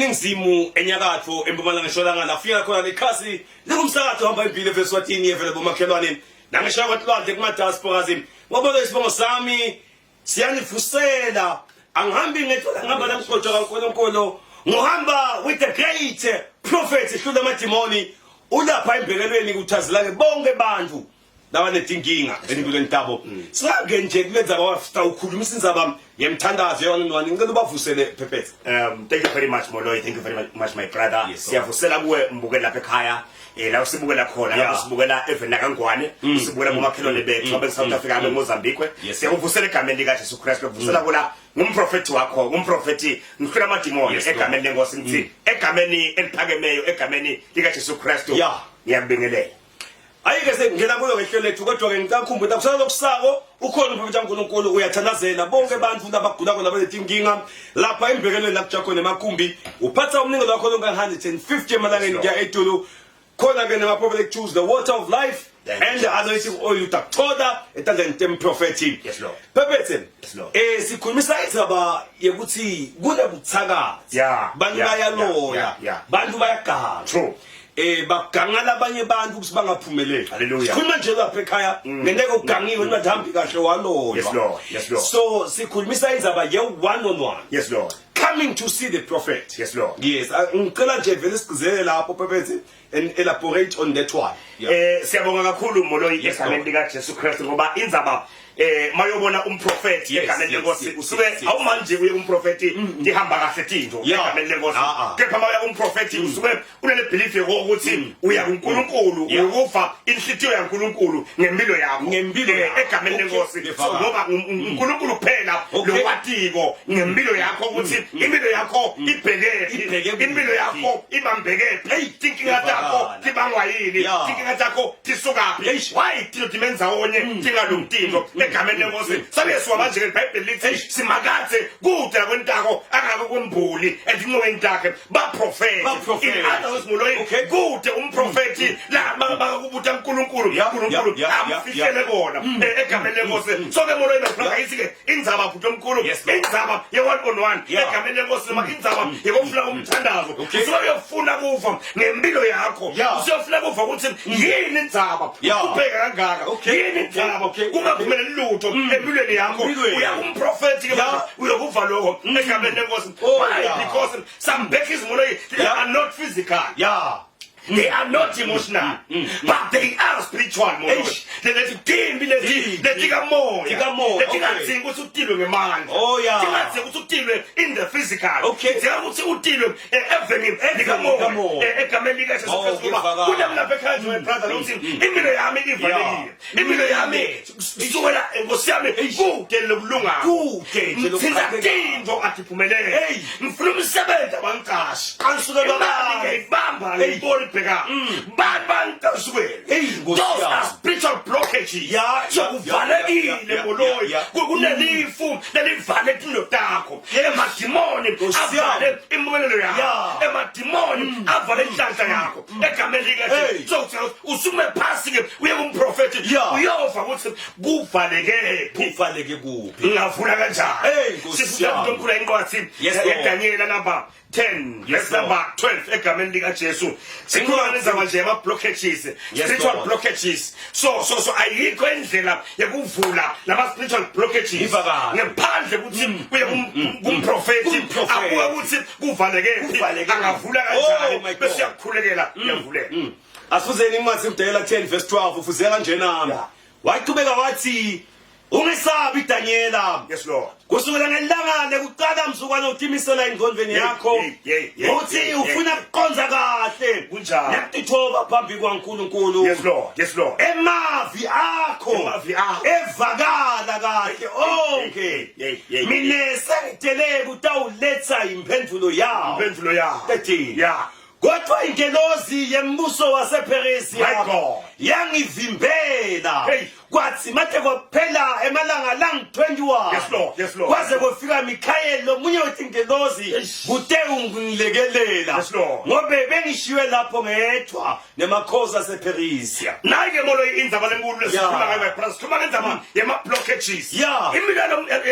Eningizimu, enyakatho, empumalanga, eshonalanga lafika khona lekhasi lingumsakazo ohamba impilo eSwatini evele bomakhelwane nangesheya kwatlwandle kuma-diasporas ngoba isibongo sami siyanivusela. Angihambi ngedwa, ngihamba namgqotsho kaNkulunkulu, ngihamba with the great prophet hlula amadimoni ulapha embekelweni kuthazilake bonke bantu labanetinkinga empilweni tabo. Singange nje kulenza wafta ukhulumisa indzaba yemthandazo yona, ngicela ubavusele, Phephethe. Thank you very much, Moloi. Thank you very much, my brother. Yes, sir. Siyavusela kuwe mbukela lapha ekhaya. La usibukela khona, lapho usibukela even nakangwane, usibukela bomakhelwane bethu abe South Africa, abe Mozambique. Yes, sir. Siyakuvusela egameni lika Jesu Christ. Lokuvusela kula ngumprofeti wakho, ngumprofeti ngihlula amadimoni egameni lenkosi, ngithi egameni eliphakemeyo, egameni lika Jesu Christ. Ngiyakubingelela. Ayike sengingena kuyo ngehlelo lethu, kodwa-ke ngicakhumbula kusala lokusako ukhona umprofethi kaNkulunkulu uyathandazela bonke abantu labagulako labanetinkinga lapha embekelweni la kujakhona emakhumbi, uphatha umnikelo wakho lonke 150 emalangeni kuya etulu khona-ke nema-prophetic tools, the water of life Thank you, and the anointing oil utakuthola etandleni temprofethi. Yes, Lord. Phephethe, Yes, Lord. Sikhulumisa indzaba yekuthi kunebuthakathi, bantu bayaloya, bantu bayaganga. Baganga labanye abantu ukuthi bangaphumeleli. Hallelujah. Sikhuluma nje lapha ekhaya ngenteke ugangiwe ungahambi kahle waloywa. Yes, Lord. Yes, Lord. So sikhulumisa indzaba ye one on one, Yes, Lord. coming to see the prophet. Yes, Lord. Yes, ngicela nje vele sigcizele lapho, Phephethe, and elaborate on that one, yeah. Siyabonga kakhulu, Moloi, egameni Lord. lika Jesu Christ, ngoba indzaba mayobona umprofeti egameni lenkosi usuke awumanje uye kumprofeti tihamba kahle tinto egameni lenkosi. Kepha mawuya kumprofeti usuke unele belief yokuthi uya kuNkulunkulu, uyokuva inhlitiyo yaNkulunkulu ngempilo yakho. Ngempilo yakho. Egameni lenkosi. Ngevakala. Ngoba uNkulunkulu kuphela lowatiko ngempilo yakho ukuthi impilo yakho ibhekephi, Ibheke kuphi. impilo yakho ibambekephi, tinkinga takho Ngevakala. tibangwa yini, tinkinga takho tisukaphi, why tino timenzawonye tingalungi tinto egameni lenkosi. Sabe manje ke iBhayibheli lithi simakadze kude lakwentako angake kwembuli etinqweni takhe baprofeti. Baprofeti. In other words, Moloi, kude umprofeti la bakakubuta uNkulunkulu, uNkulunkulu amfihlele kona egameni lenkosi. So ke Moloi, my brother, ithi ke indzaba, bhuti omkhulu, Yes, Lord. indzaba ye one on one egameni lenkosi noma indzaba yekufuna umthandazo, usuke uyofuna kuva ngempilo yakho, usuyofuna kuva ukuthi yini indzaba uhlupheka kangaka, yini indzaba kungaphumeleli lutho empilweni yakho. Empilweni. Uya kumprofeti ke manje uyokuva lokho egameni lenkosi. Why? Because some backers, Moloi, they are not physical, they are not emotional, but they are spiritual, Moloi. Eish. Leti timbi leti Timbi. letikamoya, Tikamoya, letingadzingi ukuthi utilwe ngemandla, tingadzingi ukuthi utilwe in the physical, tidzinga ukuthi utilwe eveni likamoya, likamoya. Egameni likaJesu Kristu, ngoba Ngevakala. kunamlapha ekhaya nje, my brother, lokuthi impilo yami ivalekile, impilo yami kusukela, nkosi yami, kude lokulunga. Kude nje ngithinta lokuphathekayo. tinto atiphumelele. Ngifuna umsebenzi, abangiqashi. Qansukelwa Imali abantu. ngiyayibamba, ngiyibona ibheka bantu bangiqasukela. Hey, nkosi Those yami. are spiritual blockages. So kuvalekile, Moloi. Kunelifu lelivale tinto takho, emadimoni Nkosi yami. avale impumelelo yakho, emadimoni avale inhlanhla yakho egameni likaJesu. So uthi usume phasi ke uye kumprofeti, uyova ukuthi kuvaleke phi, Kuvaleke kuphi. Ngingavula kanjani? Hey, Nkosi Sifunda yami. uNkulunkulu incwadi Yes, Lord. yaDaniel number 10 Yes, verse number 12 egameni likaJesu. Sikhuluma ngendaba nje ama blockages, spiritual Lord. blockages. So ayikho indlela yokuvula lama spiritual blockages Ivakala. ngaphandle ukuthi uye kumprofeti, Kumprofeti. abuke ukuthi kuvaleke phi, Kuvaleke. angavula Oh, kanjani, my God. bese uyakhulekela, uyavuleka. Asifuzeni incwadi yokudayela 10 verse 12, ufuzeka kanjena. Waqhubeka wathi, ungesabi, Daniela. Yes, Lord. Kusukela ngelanga lekuqala mzukwana utimisela engqondweni yakho uthi ufuna kuqonza kahle Kunjalo. nekutithoba phambi kwaNkulunkulu, Yes, Lord. Yes, Lord. emavi akho Emavi akho. evakala kahle onke. Hey, hey, hey. Mina sengitele kutawuletha imphendulo yawo. Impendulo yakho. 13. Kodwa ingelozi yembuso wasePheresiya My God. Yangivimbela. Hey. Kwathi mate kwaphela emalanga lang 21. Yes, Lord. Yes, Lord. Kwaze kofika Michael lomunye wetingelozi Eish. kute ungilekelela. Yes, Lord. Ngobe bengishiwe lapho ngedwa nemakhosi asePersia. Nayi ke molo indzaba lenkulu lesikhuluma Yeah. ngayo, my brother. Sikhuluma ngendzaba yema-blockages. Yeah. Impilo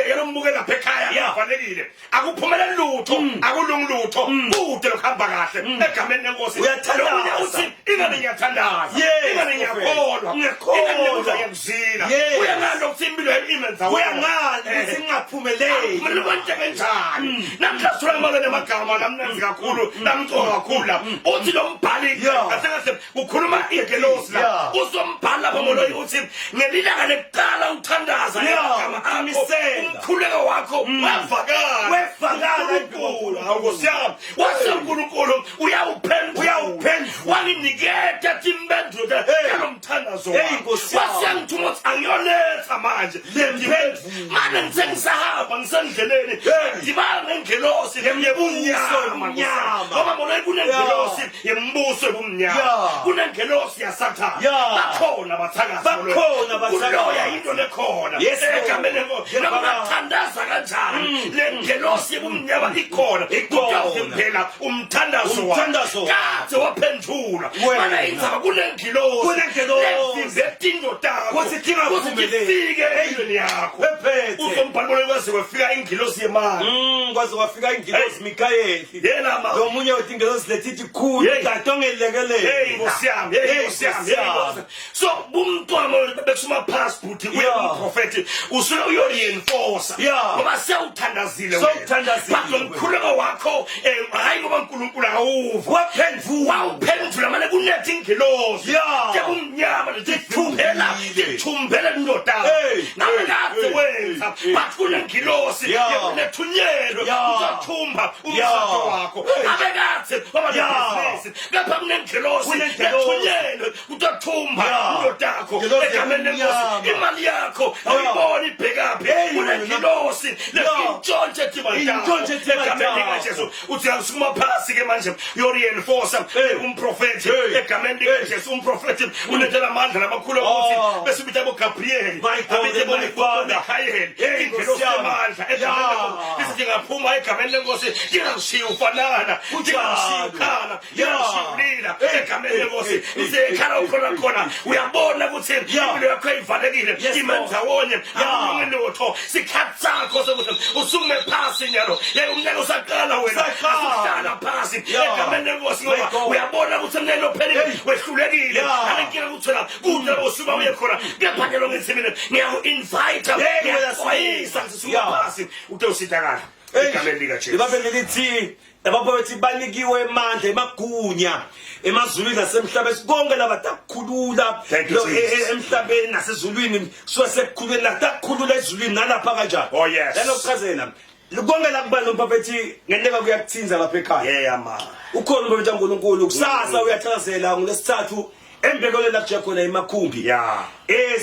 yalombukeli lapha ekhaya Yeah. ivalekile. Akuphumeleli lutho, akulungi lutho, kude lokuhamba kahle egameni lenkosi. Uyathandaza. Lokunye uthi ingane ngiyathandaza, Yes, ingane ngiyakholwa, Ngiyakholwa. ingane ngikudla ngiyakuzila. Yes. Kuya ngani lokuthi impilo yami ime ndawonye? Kuya ngani ukuthi ngingaphumeleli? Kumele kwente kanjani? Namhla sithola imali nemagama lamnanzi kakhulu, lamcoka kakhulu la. Uthi lo mbhali Yeah. kahle kahle ukhuluma ingelosi la. Yeah. Uzombhala lapha moloyi uthi ngelilanga lekuqala uthandaza Yeah, emagama akho, uqinisela. umkhuleko wakho wavakala. Wevakala. uNkulunkulu, hawu Nkosi yami. Wase uNkulunkulu uyawuphendula. Uyawuphendula. Wanginiketa timpendulo Hey. talomthandazo Hey, wami. Nkosi yami. Wase ngithuma ukuthi angiyoletha manje Le mpendulo. Manje ngisengisahamba ngisendleleni. Hey. Ngibala nengelosi Yembuso yebumnyama. yobumnyama. Ngoba mona kunengelosi yembuso yobumnyama. Yeah. Kunengelosi yaSathane. Yeah. Bakhona abathakathi. Bakhona abathakathi. Kuloya into lekhona. Yes, Lord. Egameni lenkosi. Yes, Noma Baba. ungathandaza kanjani, le ngelosi yobumnyama ikhona. Ikhona. Kutawuvimbela umthandazo wakho. Umthandazo wakho. Kade waphendula. Wena. Mana indzaba kunengilosi. Kunengelosi. Levimbe tinto takho. Kutsi tingaphumeleli. tifike empilweni yakho. Phephethe. Uzombhalo kwaze kwafika ingilosi yemali. Kwaze kwafika ingilosi Michael. Yena ma. Lo munye wetingelosi letithi khulu Hey. kanti ongelekelela. Hey Nkosi yami, hey Nkosi yami, hey Nkosi. So bumntwana bekusuma passport uye Yeah. kumprofeti usuke uyo-reinforce. Yeah. Ngoba sewuthandazile wena. Sewuthandazile But lo mkhuleko wakho hayi ngoba uNkulunkulu akawuva. Waphendula. Wawuphendula mane kunethe ingilosi. Yeah. Tekumnyama letithumbela, Tithumbile. tithumbela indoda. Hey, Ngabe hey, kade hey, wenza, hey, but kunengilosi Yeah. yekulethunyelwe Yeah. uzothumba Yeah. umshado wakho. Hey. Ngabe kade waba Yeah. nebhizinisi, kepha kunengilosi Kunengilosi. lethunyelwe uzothumba Yeah. indoda yakho Ingilosi egameni lenkosi. yobumnyama. Imali yakho awuyiboni ibhekaphi. Hey, Kunengilosi Yeah. lefintshontshe timali takho. Intshontshe timali Egameni takho. likaJesu. Uthi angisukuma phasi ke manje uyo-reinforce Hey. umprofethi Hey. egameni likaJesu. Umprofethi unetela amandla lamakhulu ukuthi Oh. bese ubita boGabriel, My God abite and my Father. boMichael, Hey, ingelosi Nkosi yami. yamandla egameni Yeah. lenkosi. Lithi ngaphuma egameni lenkosi ngingashiyi ufanana, ngingashiyi ukhala, ngingashiyi ulila Hey, egameni hey, lenkosi. hey, Lithi hey, ekhala hey, ukhona hey, khona uyabona ukuthi Yeah. impilo yakho ivalekile, Yes, ime Lord. ndawonye, Yeah. akulungi lutho. Sikhathi sakho sokuthi usukume phasi nyalo. Yey umnyaka usaqala wena, Usaqala. asuhlala phasi Yeah. egameni lenkosi My ngoba God. uyabona ukuthi emnyakeni ophelile Hey. wehlulekile. Yeah. Nale nkinga ukuthi wena kude lapho usuka uye khona, kepha ke lo ngithi mina ngiyaku-invite, Hey, wena ngiyakuxwayisa ngithi suka Yeah. phasi ute usitakala egameni likaJesu. Libabele lithi abaprofethi banikiwe amandla emagunya emazulwini nasemhlabeni konke laba takukhulula Thank you, lo- Jesus. emhlabeni nasezulwini suke sekukhulule takukhulula ezulwini nalapha kanjani. Oh, yes. Lenokuchazela konke la kuba nomprofethi ngenteka kuyakuthinza lapha ekhaya. Yeah ma. Ukhona umprofethi kaNkulunkulu kusasa uyachazela ngolesithathu embekelo la kuja khona emakhumbi. Yeah.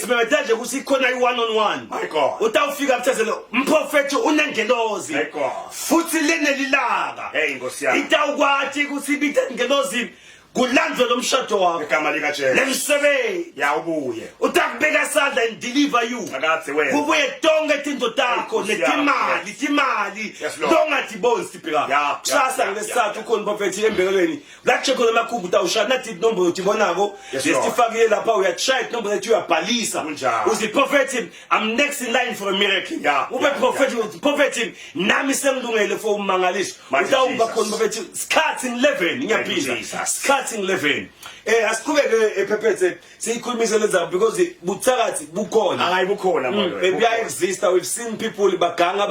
Simemethela nje ukuthi ikhona i-one on one. My God. Utawufika kuthezele umprofethi unengelozi. My God. Futhi lenelilaka. Hey Nkosi yami. Itawukwathi ukuthi ibite ingelozi kulandwe lo mshado wakho. Igama likaJesu. Lemsebenzi. Ya ubuye. Utakubeka isandla and deliver you. Akathe wena. Kubuye tonke tinto takho Nkosi yami. netimali, timali. Yes, Lord. Longatiboni sibheka. Yeah, Kusasa yeah, ngelesithathu yeah. ukhona umprofethi embekelweni. La kuche khona emakhumbi utawushaya nathi inombolo utibonako. Yes, Lord. Lesifakile lapha uyashaya inombolo lethu uyabhalisa. Kunjalo. Uthi prophet I'm next in line for a miracle. Yeah, Ube yeah, prophet prophet nami sengilungele for ummangaliso. Mighty Utawuba Jesus. khona prophet sikhathi 11 ngiyaphinda. Jesus. Sikhathi 11. Asiqhubeke ephephethe siyikhulumise lenzaba because buthakathi bukhona. Hayi bukhona molo. Buya exista, we've seen people baganga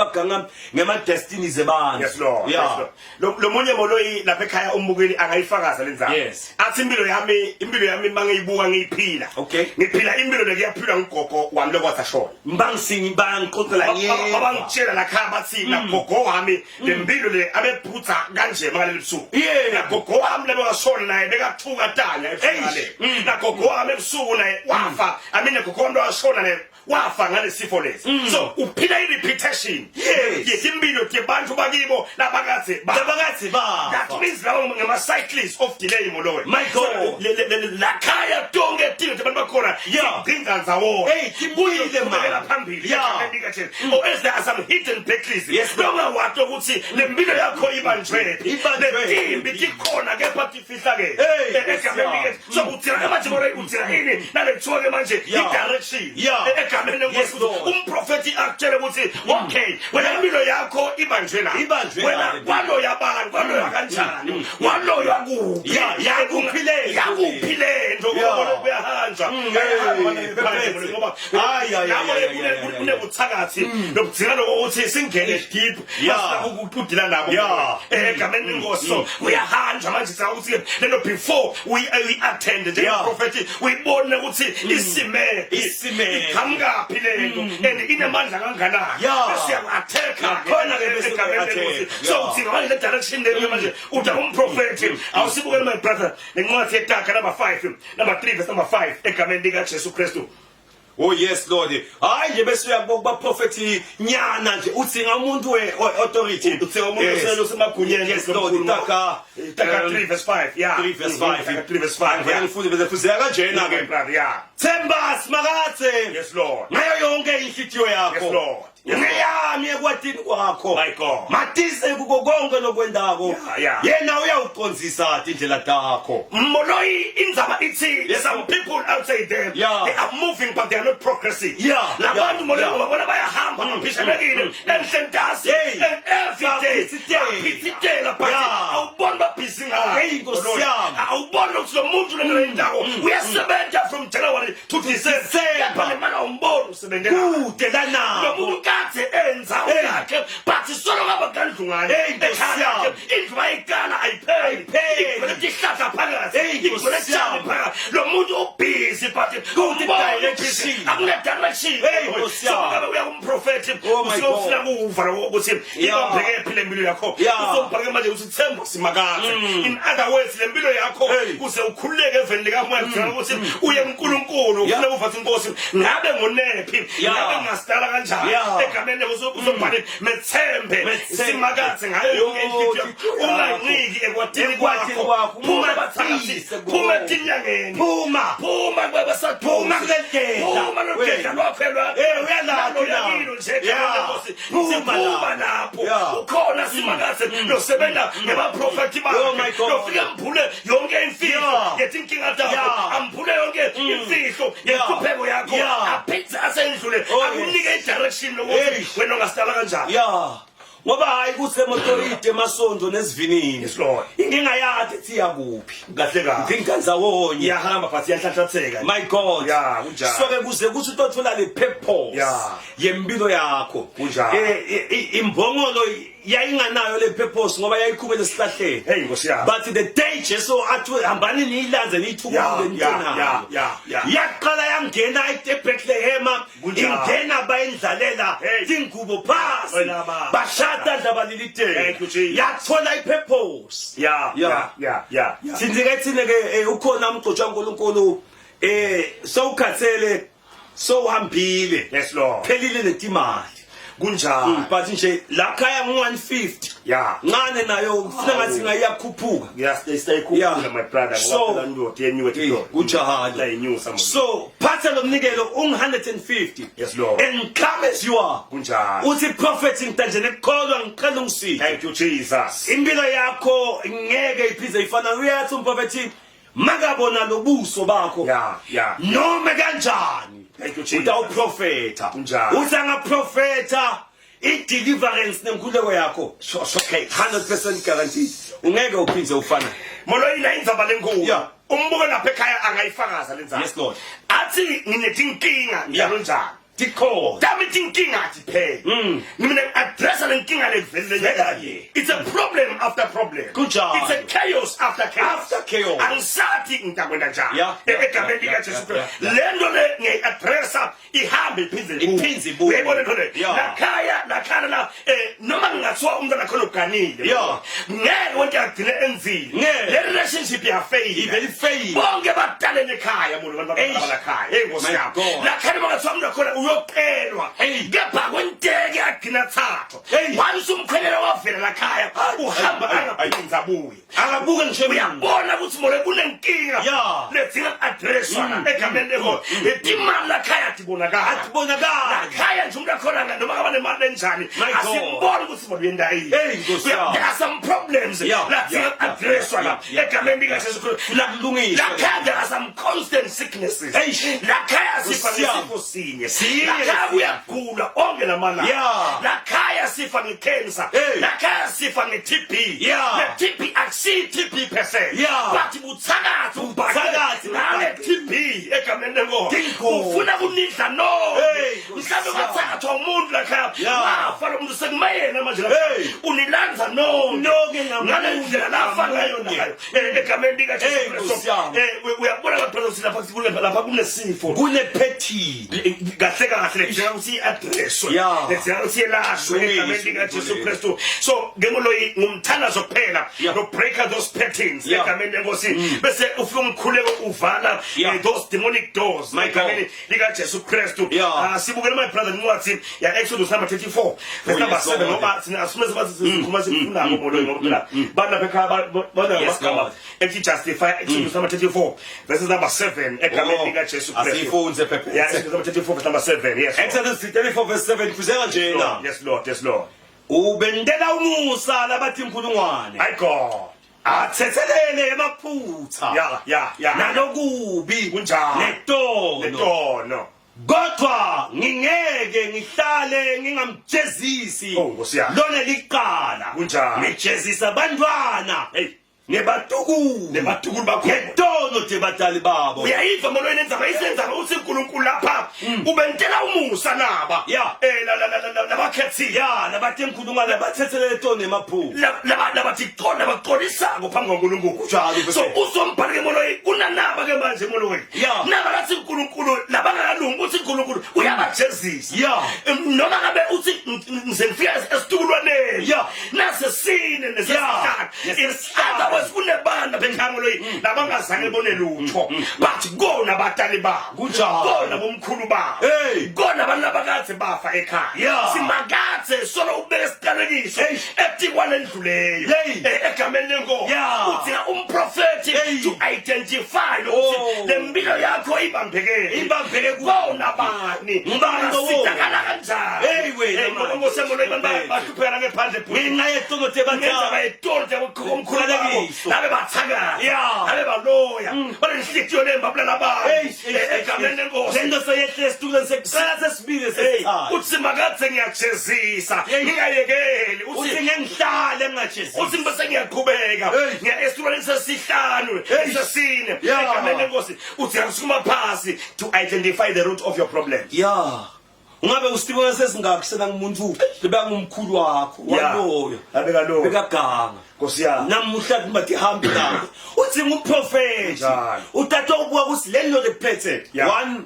ngema destinies abantu. Yes Lord. Yeah. Yes Lord. Lo munye moloyi lapha ekhaya umbukeli angayifakaza lenzaba. Yes. Athi impilo yami mangiyibuka ngiyiphila. Okay. Ngiphila impilo lekuyaphilwa ngugogo wami lokwathi ashona. Mbangisingi bangixoxela ngiyeva. Babangitshela la khaya bathi nagogo wami le mpilo le abephutha kanje makaleli busuku. Yeah. Nagogo wami lebe washona naye bekathuka tanya Eish. ebusuku nagogo wami ebusuku naye wafa. I mean, gogo wami washona naye, wafa ngalesifo lesi. So uphila i-repetition yetimpilo tebantu bakibo labakadze Labakadze bafa. That means lawo ngama-cycles of delay, Molowe. My God. Lakhaya tonke tinto tebantu bakhona tigcinza ndzawonye. Hey, tibuyile, man. Qhubekela phambili egameni likaJesu. Or else there are some hidden battles Yes, Lord. longawati ukuthi le mpilo yakho ibanjwephi. Ibanjwe. Letimbi tikhona kepha tifihlakele. Hey, yes, Egameni likaJesu. So uthina manje, Molowe, uthina ini nalekuthiwa ke manje i-direction egameni lenkosi. Yes, Lord. Umprofethi akutshele ukuthi okay, wena impilo yakho ibanjwe la. Ibanjwe Wena la, le kwaloya abantu, kwaloya kanjani, waloywa kuphi? Yakuphi le nto? Yakuphi le nto? Ngoba kuyahanjwa. Kuyahamba Hey, phandle, Phethe. ngoba Ay, ay, ay, lapho ay, ay, ay, ay, kunebuthakathi nobugcina lokuthi singene deep masifuna ukudila nabo egameni lenkosi. So kuyahanjwa manje sicabanga ukuthi lento before we attend njengeprofethi, uyibone ukuthi isime Isime. iqhamukaphi lento and inemandla kanganani, bese uyaku-attack Nakhona ke bese egameni lenkosi. uyaku-attack. So uthi manje le direction leyo manje uthi umprofethi awusibukele, my brother, lencwadi yeTaga number 5, number 3 verse number 5, egameni likaJesu Kristu. Oh yes, Lord. Hayi nje bese uyakuba kubaprofethi nyana nje, uthi ngamuntu we authority. Uthi umuntu osemagunyeni. Yes, Lord. Taka Taka 3 verse 5, yeah. 3 verse 5. Taka 3 verse 5. Ngifuna ngifunde bese fuzeka kanjena My ke. brother, yeah. Themba Simakadze Yes, Lord. ngayo yonke inhlitiyo yakho. Yes, Lord. Yes, Lord. Ngeyami ekwatini kwakho. My God. Matise kuko konke lokwendako. Yena uyawuqondzisa tindlela takho. Moloi, indzaba ithi some Lord. people outside there, they are moving but they are not progressing. Labantu, Moloi, babona bayahamba, baphishanekile enhle ntasi Hey. and every day Baphithitela. baphithitela, but awuboni babhizi ngayo. Hey, Nkosi Moloi, yami. awuboni ukuthi lo muntu lento yendawo uyasebenza from January to December, December. kepha le mali awumboni usebenzela Kude lo lanabo. muntu kade enza Hey. yakhe, but solo ngaba kandlungane Hey, Nkosi ekhaya lakhe, yami. indlu ayikala ayipheli, Ayipheli. igcwele tihlahla phakathi, Hey, Nkosi igcwele tshani yami. phakathi. Lo muntu ubhizi but Kude umbona direction. ubhizi, akune direction. Hey, Nkosi So yami. ngabe uya kumprofethi, Oh my usofuna God. kuva lokho ukuthi ibambeke phi le mpilo yakho. Uzombheke manje ukuthi themba Simakadze. In other words, le mpilo yakho, Hey. kuze ukhululeke eveni likamoya, kudinga ukuthi uye kuNkulunkulu, ufune kuva ukuthi inkosi ngabe ngonephi, ngabe ngingasidala kanjani egameni lenkosi. Uzobhale methembe Methembe. Simakadze ngayo yonke inhliziyo yakho, inhliziyo yakho. unganciki ekwatini Ekwatini kwakho. kwakho. Phuma Umatise bathakathi, kubo. phuma etinyangeni. Phuma. Phuma kwabasaphuma. Phuma kuleli gedla. Phuma lolugedla lwakho. Eh, uyalaphi na? Uyakilo nje egameni lenkosi. Phuma Siphuma lapho. Lapho ukhona Simakadze losebenza ngebaprofethi Oh my bakhe, God. lofike ambhule yonke imfihlo yetinkinga takho, ambhule yonke imfihlo yenhlupheko yakho, aphindze asendlule akunike i-direction lokuthi wena ungasidala kanjani. Ya. Ngoba hayi kuthi emotoride emasondo nesivinini. Yes, Lord. Inkinga yakhe ithi yakuphi. Kahle kahle. Inkinga ndzawonye. Iyahamba but iyanhlanhlatheka. My God. Yeah, kunjalo. So ke kuze kuthi utothola le purpose yempilo yakho. Kunjalo. Imbongolo yayinganayo le purpose ngoba yayikhubele esihlahleni. Hey, Nkosi yami. But the day Jesu athi hambani niyilanze niyithukulule nithonayo. Yaqala yangena eBethlehem, ingena bayindlalela tingubo phasi. Wena baba. Bashada ndlabaliliteni. Thank you, Jesus. Yathola ipurpose. Thina ke thina ke ukhona umgcotshwa kaNkulunkulu, sowukhathele, sowuhambile. Yes, Lord. Phelile netimali. Kunjalo. But nje la khaya ngu-150. Ncane nayo, kufuna ngathi ngayiyakhuphuka. Siyayikhuphula, my brother, ngoba phela indoda yenyuke titolo. Kunjalo. Iyayinyusa, mama. So phatha lo mnikelo ungu-150. Yes, Lord. And come as you are. Kunjalo. Uthi prophet, ngitanje nekukholwa, ngicela ungisike. Thank you, Jesus. Impilo yakho ngeke iphinde ifana. Uyathi umprofethi makabona lobuso bakho noma kanjani Thank you, Jesus. utawuprofetha. Kunjalo. Uthi angaprofetha i-deliverance nenkululeko yakho. Okay. 100% guaranteed, ungeke uphinde ufana. Moloyina, indzaba lenkulu. Umbuko lapha ekhaya angayifakaza le ndzaba. Yes, Lord. Athi nginetinkinga njalo njalo. Tikhona. Tami tinkinga atipheli. Mina ngi-addressa le nkinga levelele Vela ye. It's a problem after problem. Kunjalo. It's a chaos after chaos. After chaos. Angisathi ngitakwenza njani. Yeah, Egameni likaJesu Kristu. yeah. Le nto le ngiyayi-addressa ihambe iphindze ibuye. Iphindze ibuye. Uyayibona into le? Yeah. Lakhaya la noma ngingathiwa umntwana khona uganile. Yeah. Ngeke wonke agcine enzile. Ngeke. Le relationship iyafeyila. Ivele ifeyile. Bonke badalene ekhaya muntu abantu Eish. abalakhaya. Hey Nkosi My yami. God. Lakhaya noma ngathiwa umntwana khona uyoqelwa. Hey. Kepha kwenteke agcina thathwa. Hey. Once umkhwenyana wavela lakhaya uhamba Ay, ay, ay. angaphinzi abuye. Akabuke ngisho Uyabona ukuthi mole kunenkinga Yeah. ledinga addresswa egameni lenkosi. Imali lakhaya atibonakala. Atibonakala. Lakhaya nje umuntu akhona noma ngaba nemali enjani My God. asimboni ukuthi mole uyenda yini. Hey, Nkosi yami. There are some problems ladinga addresswa la egameni likaJesu Kristu. Lakulungiswa. Lakhaya there are some constant sicknesses. Eish. Lakhaya sifa Nkosi yami. ngesifo sinye. Sinye. Lakhaya kuyagula onke lamalanga. Yeah. Lakhaya sifa nge-cancer. Hey. Lakhaya sifa nge-TB. Yeah. Le TB akusiyi TB per se. Yeah. But buthakathi Buthakathi. ngale TB egameni lenkosi. Tinkosi. Ufuna kunidla nonke. Hey, Nkosi Mhlawumbe yami. kwathakathwa umuntu lakhaya. Yeah. Wafa lo muntu sekumayena manje lakhaya. Hey. Unilanza nonke. Nonke ngamunye. Ngale ndlela lafa ngayo Ngamunye. nayo. Egameni likaJesu Hey, Kristu. Nkosi yami. Uyabona lapha lapha lapha kunesifo. Kunephethini. Kahle kahle ledinga ukuthi i-addresswe. Yeah. Ledinga ukuthi yelashwe Kulungiswe, egameni likaJesu kulungiswe. Kristu. So ngemoloyi ngumthandazo kuphela Yeah. no breaker those patterns Yeah. egameni lenkosi bese ufika umkhuleko uvala Yeah. those demonic doors My egameni God. likaJesu Kristu. Yeah. Sibukele my brother incwadi ya Exodus number 34 verse Oh, number yes, 7 Lord. ngoba thina asifuna sibathi sikhuluma sifunako moloyi ngoba phela bantu lapha ekhaya bana Yes, amagama Lord. ethi justify Exodus number 34 verses number 7 egameni Oh, likaJesu Kristu. asiyifunze Pepe. Yeah, Exodus number 34 verse number 7. Yes. Lord. Exodus 34 verse 7 kuzeka njena. Yes Lord, yes Lord. Ubendela umusa labathi inkulungwane. My God. Athethelele emaphutha. Yeah. Nalokubi. Kunjalo. Netono. Letono. Kodwa ngingeke ngihlale ngingamjezisi. Oh, Nkosi yami. Lona liqala. Kunjalo. Ngijezisa abantwana. Hey. Nebatukulu. Nebatukulu bakho. Ngetono tebadali babo. Uyayiva molweni endzaba isenzaba uthi uNkulunkulu lapha ubentela umusa naba. Yeah. La la la la labakhethile. Ya, labathi inkulungwane bathethelele tono emaphutha. Labathi qonda baxolisako phambi kwaNkulunkulu. Kunjalo, Pepe. So uzombhala ke moloyi kunanaba ke manje moloyi. Yeah. Naba lathi uNkulunkulu labangakalungi uthi uNkulunkulu uyabajezisa. Yeah. Noma ngabe uthi ngize ngifika esitukulwaneni. Yeah. Nasesine nesesihlanu. Yeah. It's otherwise kunebanda bekhaya moloyi labangazange bone lutho. But kona abatali babo. Kunjalo. Kona bomkhulu babo. Hey. Kona abantu abakade bafa ekhaya. Yeah. Simakathe solo ubeke isiqalekiso Hey. etikwane endluleyo. Hey. Egameni lenkosi. Yeah. Udinga umprofeti Hey. to identify ukuthi Oh. le mpilo yakho ibambekele. Ibambeke ku- Kona bani? Ngubani lowo? Sitakala kanjani? Hey, wena Hey, manje. Nkosi yami, abantu Hey. bahlupheka ngephandle bhuti. Ngenxa yetono tebadali. Ngendaba yetolo komkhulu babo Isiqalekiso. nabe bathakathi Yeah. nabe baloya banenhliziyo lembi abulala abantu Hey, hey, hey, egameni lenkosi. Lento seyehle esitulweni sekuqala sesibili Hey, sesithathu. uthi simakathe ngiyajezisa Hey. ngingayekeli Uthi uthi ngengihlale ngingajezisi. uthi bese ngiyaqhubeka Hey. ngiya esitulweni sesihlanu Hey. sesine Yeah. egameni lenkosi uthi angisukuma phasi to identify the root of your problems. Ya. Ungabe usitibona sesingaki sena ngumuntu lebeka ngumkhulu wakho Yeah. waloyo. Abekaloyo. Bekaganga. Nkosi yami. Namuhla kumba tihambi lapho. Uthi ngumprofeti. Kunjalo. Uthatha ubuka ukuthi lelo lephethe Yeah. one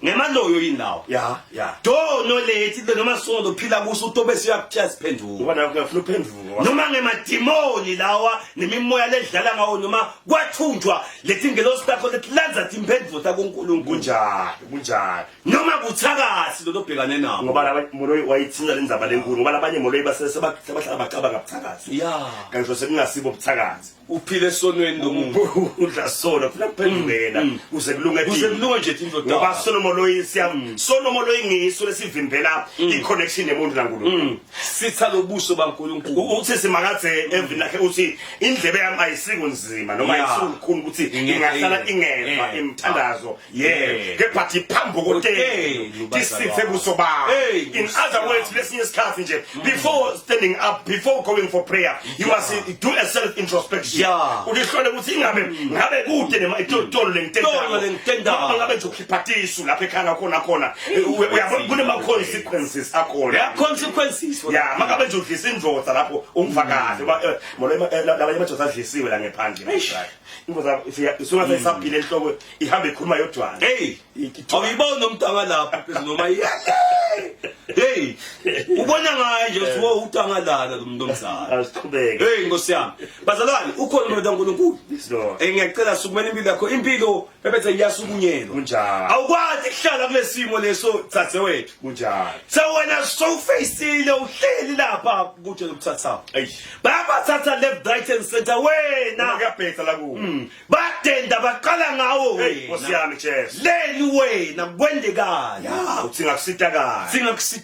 ngemaloyo yini lawo. Yeah. Dono lethi noma sono phila kuso utobe siyakutshela siphenduka. Ngoba nawe uyafuna uphenduka. Noma ngemadimoni lawa nemimoya ledlala ngawo noma kwathunjwa letingelosi takho letilandza timphendvulo takuNkulunkulu. Kunjalo, kunjalo. Noma buthakathi lo lobhekane nabo. Ngoba laba moloyi wayithinta le ndzaba lenkulu ngoba labanye moloyi basebahlala bacabanga buthakathi. Ya. Kanti sekungasibo buthakathi. Uphile esonweni lomuntu. Udla sona funa kuphendukela kuze kulunge Kuze kulunge nje tintfo Ngoba takho. sono moloyi siya sono moloyi ngiso lesivimbela i-connection nemuntu naNkulunkulu. Sitha lobuso baNkulunkulu. Uthi simakathe evini lakhe uthi indlebe yami ayisiko nzima noma Yeah. ayisiko lukhuni ukuthi Ingeva ingahlala yini. ingeva Yeah. imithandazo Yeah. yeah kepha phambi kotenu Kotenu, tisithe bazalwane. buso bami. Hey, In Nkosi other yami. words, lesinye isikhathi nje before standing up, before going for prayer, you must do a self introspection. Yeah. Ulihlole ukuthi ingabe ngabe kude nema itolo Tolo lengitendako. lengitendako ngabe nje ukhipha tisu lapha. lapha ekhaya ngakhona khona uyabona kunema consequences akhona. There are consequences for Ya, that. makabe nje udlisa indvodza lapho umva kahle ba molo labanye amadoda adlisiwe la ngephandle. Eish. Indvodza isuka seyisaphile enhloko ihambe ikhuluma yodwana. Hey, awuyibona umntanga lapho phezulu noma yele. Hey, ubona ngaye nje ukuthi wo utangalala lo muntu omdala. Asiqhubeke. Hey Nkosi yami. Bazalwane, ukhona umuntu kaNkulunkulu. Yes Lord. Eh ngiyacela sukumela impilo yakho. Impilo bebethe iyasukunyelwa. Kunjalo. Awukwazi ukuhlala kulesimo leso dzadzewethu. Kunjalo. So wena sowufacile uhleli lapha kude lokuthatha. Eish. Bayabathatha left right and center wena. Kuyabheka la kuwe. Badenda baqala ngawo Hey Nkosi wena. yami Jesu. Leni wena kwendekani? Ya, uthi ngakusitakala. Singakusitakala.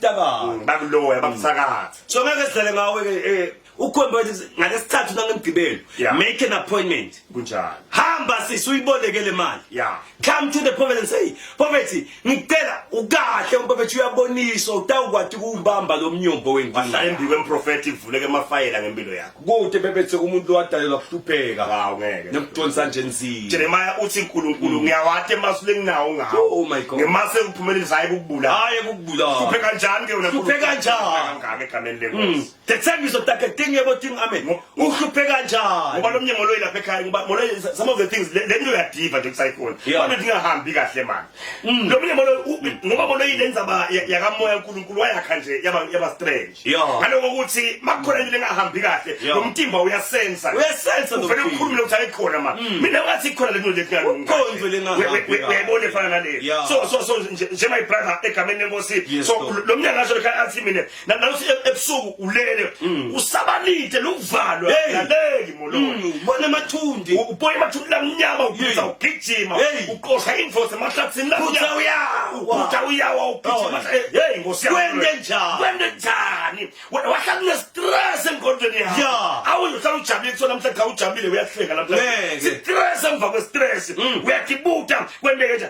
Bakuloya bakusakatha. So ngeke sidlale ngawe ke ukhomba ukuthi ngalesithathu nangemgqibelo make an appointment. Kunjalo. Hamba sisi uyiboleke le mali. Yeah. Come to the prophet and say, "Prophet, ngicela ukahle umprofethi uyaboniswa utawukwati ukubamba lo mnyombo Wahlala wenkinga." embi kwemprofethi kuvuleke amafayela ngempilo yakho. Kude bebethe umuntu owadalelwa kuhlupheka Hawu ngeke. nekudonsa nje nzima. Jeremiah uthi uNkulunkulu ngiyawati emasu lenginawo ngawo. Oh my God. Ngemase ukuphumelelisa hayi ukubulala. Hayi ukubulala. Hluphe kanjani ke wena? Hluphe kanjani? Kangaka egameni lenkosi. Tethembiso takhe tingebo ting amen. Uhluphe kanjani? Ngoba lo mnye moloyi lapha ekhaya ngoba moloyi some of the things le nto uyadiva nje kusayikhona. Kodwa ndingahambi kahle manje. Lo mnye moloyi ngoba moloyi lenza yakamoya uNkulunkulu wayakha nje yaba strange. Ngaloko ukuthi makukhona into engahambi kahle lo mtimba uyasensa. Uyasensa lo Uvele ukhulume ukuthi ayikhona ma. Mina ngathi ikhona le nto lekungalungi. Kukhona into lengahambi kahle. Uyayibona efana nale. So nje my brother egameni lenkosi. So lo mnye ngasho ekhaya athi mina nalothi ebusuku ulele usabalide luvalwa laleki mololo Ubona amathundi. Ubona amathundi lamnyama ugiza Hey. ugijima Hey. uqosha indvosi emahlathini Phutha uyawa. uphutha uyawa ugijima hey nkosi yami Kwente njani? Kwente njani wena wahlala une-stress engqondweni yakho Yeah. awuze uhlala ujabulile kuthiwa namhlanje cha ujabulile uyahleka namhlanje Ngeke. Stress emva kwe-stress uyadibuta kwenteke nje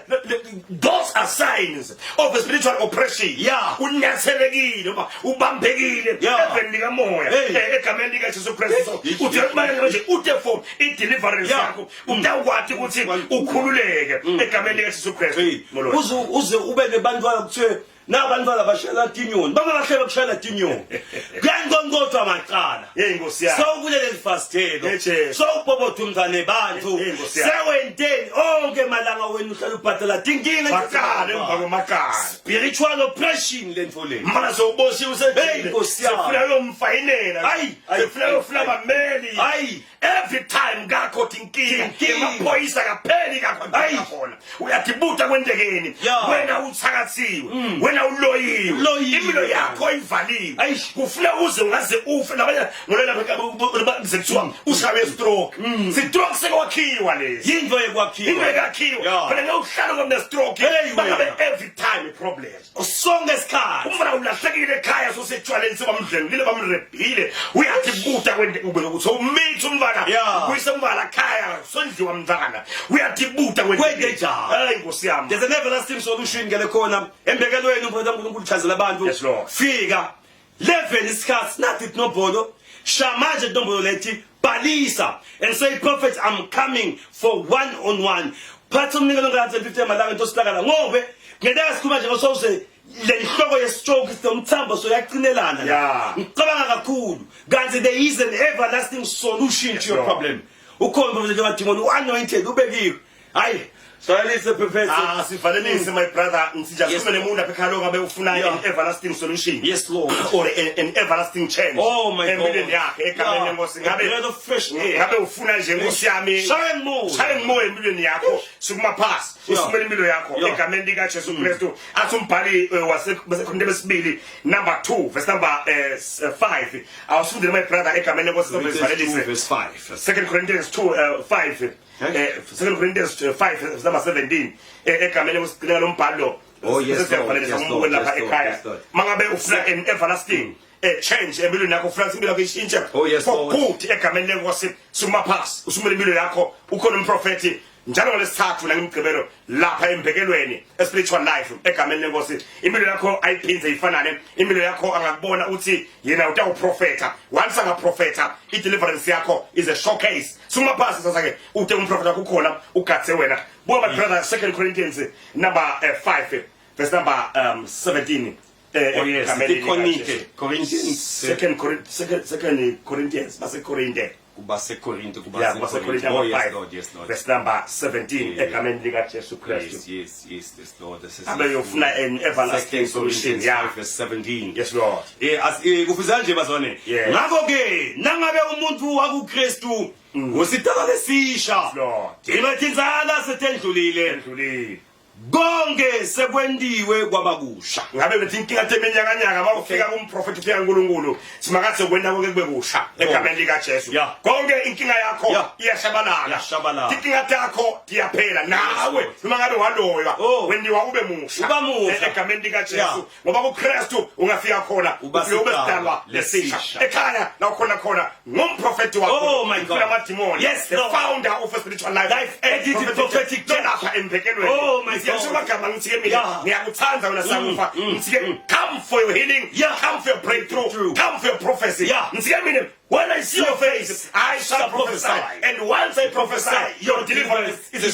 those are signs of a spiritual oppression. Unyathelekile uba ubambekile eveni likamoya egameni likaJesu Kristu. So uthi manje nje uthe for i-deliverance yakho utawukwati ukuthi ukhululeke egameni likaJesu Kristu. Hey, Molweni. uze ube nebantwana kuthiwe nabantwana bashayela tinyoni bangabahlele kushayela tinyoni kuyanqonqothwa macala. Hey Nkosi yami. Sewukulele lifasitelo. Hey, Jesu. Sewubhobotha umntwana bantu. Hey, Nkosi yami. Sewenteni onke malanga wena uhlala ubhadala tinkinga Makala emva kwemakala. Spiritual oppression lento le. Mana sewuboshiwe usejele. Hey, Nkosi yami. Sefuna uyomfayinela. Ayi, ayi, Sefuna uyofuna ayi. abameli. Ayi. Every time kakho tinkinga. Tinkinga. Emaphoyisa kapheli kakho Ayi. khona. Uyadibuta kwentekeni. Wena uthakathiwe. Wena uloyiwe. Uloyiwe. Impilo yakho ivaliwe. Ayi. Kufuna uze ungaze ufe labanye ngolela kuze kuthiwa ushawe stroke. Stroke sekwakhiwa lesi. Yinto yekwakhiwa. Into ekakhiwa. Phela ngeke uhlale ngomne stroke. Hey, Bangabe wena. every time i-problem. Sonke isikhathi. Umfana ulahlekile ekhaya sosetshwaleni sebamdlengile bamrebhile. Uyadibuta kwente ube ukuthi umithi umfana. Kuyise umfana ekhaya sondliwa mntwana. Uyadibuta kwente. Kwente njani? Hey Nkosi yami. There's an everlasting solution ngele khona embekelweni umphakathi kaNkulunkulu uchazela abantu. Yes, Lord. Fika 11 isikhathi nathi inombolo shamanje inombolo lethi balisa and say, prophet, I'm coming for one on one. Phatha umnikelo nga-150 amalanga into sihlakala ngobe ngeke sikhuluma nje ngosose le nhloko ye-stroke sinomthambo soyaqinelana. Ngicabanga kakhulu kanti there is an everlasting solution to your Lord. problem. Ukhona umphakathi wadimoni u-anointed ubekiwe. Hayi sivalelise prophet. Sivalelise my brother. Ngisija Yes. sibe nemuntu lapha ekhaya longabe ufuna an everlasting solution. Yes Lord. Or an everlasting change. Oh my God. Empilweni yakhe egameni lenkosi. A breath of fresh air. Ngabe ufuna nje Nkosi yami. Shine more. Shine more empilweni yakho. Sukuma phasi. Usumele impilo yakho egameni lika Jesu Kristu. Athi umbhali waseKorinte besibili number 2 verse number 5. Awusifundele my brother egameni lenkosi Verse sivalelise. 5. 2 Corinthians 2 5. 2 Corinthians 5 verse number 17. Egameni lenkosi lo mbhalo. Oh, yes, Lord. Sesiyavalelisa Yes, umuntu Lord. lapha Yes, Lord. ekhaya. Yes, Lord. Mangabe ufuna an everlasting change empilweni yakho, ufuna impilo yakho ishintshe. Oh, yes, For Lord. good egameni lenkosi sukuma phasi usumele impilo yakho. Ukhona umprofeti. Njalo ngolesithathu nangimgqibelo lapha embekelweni spiritual life egameni lenkosi. Impilo yakho ayiphinze ifanane. Impilo yakho angakubona uthi yena utawuprofetha. Once angaprofetha, i-deliverance yakho is a showcase. Suma phasi sasa ke ute umprofetha kukhona ugathe wena. Buka my brother, 2 Corinthians number 5 verse number 17. Oh yes, Ikonike, Corinthians. Second Corinthians, baseKorinte. KubaseKorinte, Yeah, kubaseKorinte. baseKorinte Oh number yes 5. Lord, yes Lord. Verse number 17 egameni lika Jesu Kristu. Yes, Lord. This is Abe yofuna an everlasting Second solution. Corinthians 5 verse 17. Yes Lord. Kufisa nje bazwane. Ngakho ke nangabe umuntu wakuKristu usidalwa lesisha. Yes Lord. Imethinzana setendlulile. Endlulile. Konke sekwentiwe kwabakusha. Ngabe bethi inkinga teminyakanyaka mawufika kumprofeti ufika kuNkulunkulu simakathe kwenta konke kube kusha egameni lika Jesu. Konke inkinga yakho iyashabalala. Iyashabalala. Inkinga takho tiyaphela nawe Lord. noma ngabe waloywa Oh. wentiwa ube musha Uba musha. Egameni lika Jesu ngoba kuKristu ungafika khona Uba ufike ube sidalwa sidalwa lesisha lesisha. ekhaya la ukhona khona ngumprofeti wakho Oh, my God. Ufuna amadimoni. Yes, The Lord. founder of a spiritual life Life and prophetic church. lapha embekelweni. Oh, my Ngiyasho God. amagama ngithi ke mina ngiyakuthanda wena sakufa ngithi ke come for your healing, come for your breakthrough, Breakthrough. come for your prophecy. Ngithi ke mina when I see your face I shall prophesy, and once I prophesy your deliverance is a